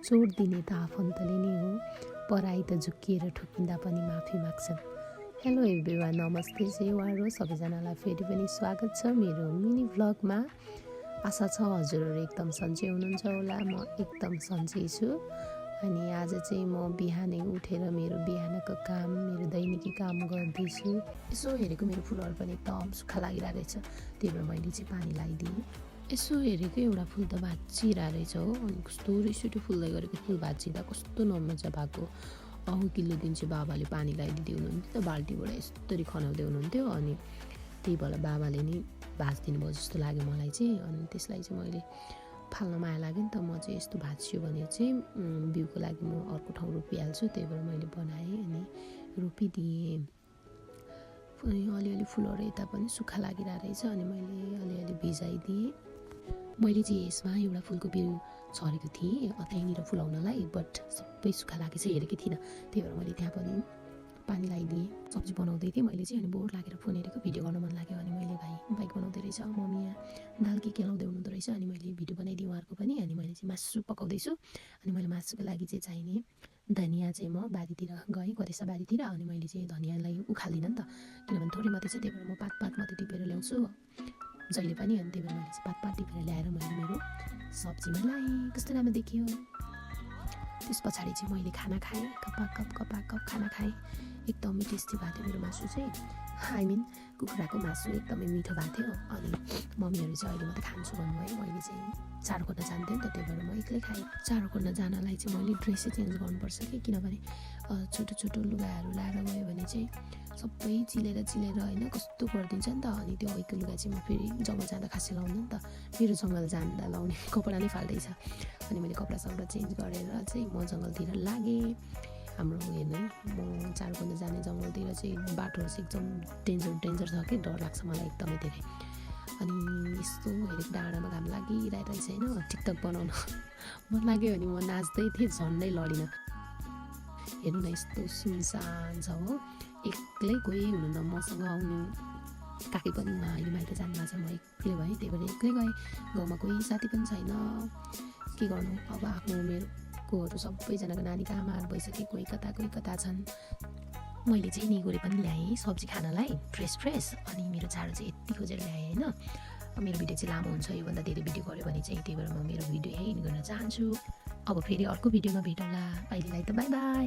चोट दिने त आफन्तले नै हो, पराई त झुक्किएर ठोकिँदा पनि माफी माग्छन्। हेलो एभ्रिवान, नमस्ते सेवारो सबैजनालाई फेरि पनि स्वागत छ मेरो मिनी भ्लगमा। आशा छ हजुरहरू एकदम सन्चै हुनुहुन्छ होला, म एकदम सन्चै छु। अनि आज चाहिँ म बिहानै उठेर मेरो बिहानको काम, मेरो दैनिकी काम गर्दैछु। यसो हेरेको मेरो फुलहरू पनि एकदम सुक्खा लागिरहेको रहेछ, त्यही भएर मैले चाहिँ पानी लगाइदिएँ। यसो हेरेको एउटा फुल त भाँचिरहेको रहेछ हो, अनि कस्तो रिसुटी फुल्दै गरेको फुल भाँचिँदा कस्तो नमजा भएको। अघिल्लो दिन चाहिँ बाबाले पानी लगाइदिँदै हुनुहुन्थ्यो त, बाल्टीबाट यस्तरी खनाउँदै हुनुहुन्थ्यो, अनि त्यही भएर बाबाले नै भाँचिदिनु भयो जस्तो लाग्यो मलाई चाहिँ। अनि त्यसलाई चाहिँ मैले फाल्न माया लाग्यो नि त, म चाहिँ यस्तो भाँचियो भने चाहिँ बिउको लागि म अर्को ठाउँ रोपिहाल्छु, त्यही भएर मैले बनाएँ अनि रोपिदिएँ। अलिअलि फुलहरू यता पनि सुक्खा लागिरहेको रहेछ, अनि मैले अलिअलि भिजाइदिएँ। मैले चाहिँ यसमा एउटा फुलको बिउ छरेको थिएँ त्यहीँनिर फुलाउनलाई, बट सबै सुक्खा लागेछ, हेरेकै थिइनँ, त्यही भएर मैले त्यहाँ पनि पानी लगाइदिएँ। सब्जी बनाउँदै थिएँ मैले चाहिँ, अनि बोर लागेर फोन हेरेको भिडियो गर्न मन लाग्यो, अनि मैले बाइक बनाउँदै रहेछ, मम्मी यहाँ दाल के लाउँदै हुनुहुँदो रहेछ, अनि मैले भिडियो बनाइदिएँ उहाँहरूको पनि। अनि मैले चाहिँ मासु पकाउँदैछु, अनि मैले मासुको लागि चाहिँ चाहिने धनियाँ चाहिँ म बारीतिर गएँ, गरेसा बारीतिर, अनि मैले चाहिँ धनियाँलाई उखाल्दिनँ नि त, किनभने थोरै मात्रै छ, त्यही भएर म पात मात्रै टिपेर ल्याउँछु जहिले पनि। अनि त्यही भएर मैले चाहिँ पात टिपेर ल्याएर मैले मेरो सब्जीमा लाएँ, कस्तो राम्रो देखियो। त्यस पछाडि चाहिँ मैले खाना खाएँ, कपाक खाना खाएँ। एकदमै टेस्टी भएको थियो मेरो मासु चाहिँ, कुखुराको मासु एकदमै मिठो भएको थियो। अनि मम्मीहरू चाहिँ अहिले मात्रै खान्छु भन्नुभयो, मैले चाहिँ चारो खोज्न जान्थेँ नि त, त्यही भएर म एक्लै खाएँ। चारो खोज्न जानलाई चाहिँ मैले ड्रेसै चेन्ज गर्नुपर्छ कि, किनभने छोटो लुगाहरू लाएर गयो भने चाहिँ सबै चिलेर होइन कस्तो गरिदिन्छ नि त। अनि त्यो अहिलेको लुगा चाहिँ म फेरि जङ्गल जाँदा खासै लाउँदैन नि त, मेरो जङ्गल जाँदा लाउने कपडा नै फाल्दैछ। अनि मैले कपडा चेन्ज गरेर चाहिँ म जङ्गलतिर लागेँ। हाम्रो हेर्नु म चारो खोज्न जाने जङ्गलतिर चाहिँ बाटोहरू चाहिँ एकदम डेन्जर छ कि, डर लाग्छ मलाई एकदमै धेरै। अनि यस्तो हेरेको डाँडामा घाम लागिरहेको रहेछ होइन, टिकटक बनाउन मन लाग्यो भने म नाच्दै थिएँ, झन्डै लडिनँ। हेर्नु न यस्तो सुनसान छ हो, एक्लै कोही हुनुहुन्न मसँग आउनु, काकै पनि उहाँ अहिले माइत जानुभएको छ, म एक्लै भएँ, त्यही भएर एक्लै गएँ। गाउँमा कोही साथी पनि छैन, के गर्नु अब। आफ्नो मेरोकोहरू सबैजनाको नानीको आमाहरू भइसके, कोही कता छन्। मैले चाहिँ निगुरे पनि ल्याएँ सब्जी खानलाई फ्रेस, अनि मेरो चारो चाहिँ यति खोजेर ल्याएँ होइन। मेरो भिडियो चाहिँ लामो हुन्छ, योभन्दा धेरै भिडियो गऱ्यो भने चाहिँ, त्यही भएर म मेरो भिडियो यहीँ गर्न चाहन्छु। अब फेरि अर्को भिडियोमा भेटौँला, अहिलेलाई त बाई बाई।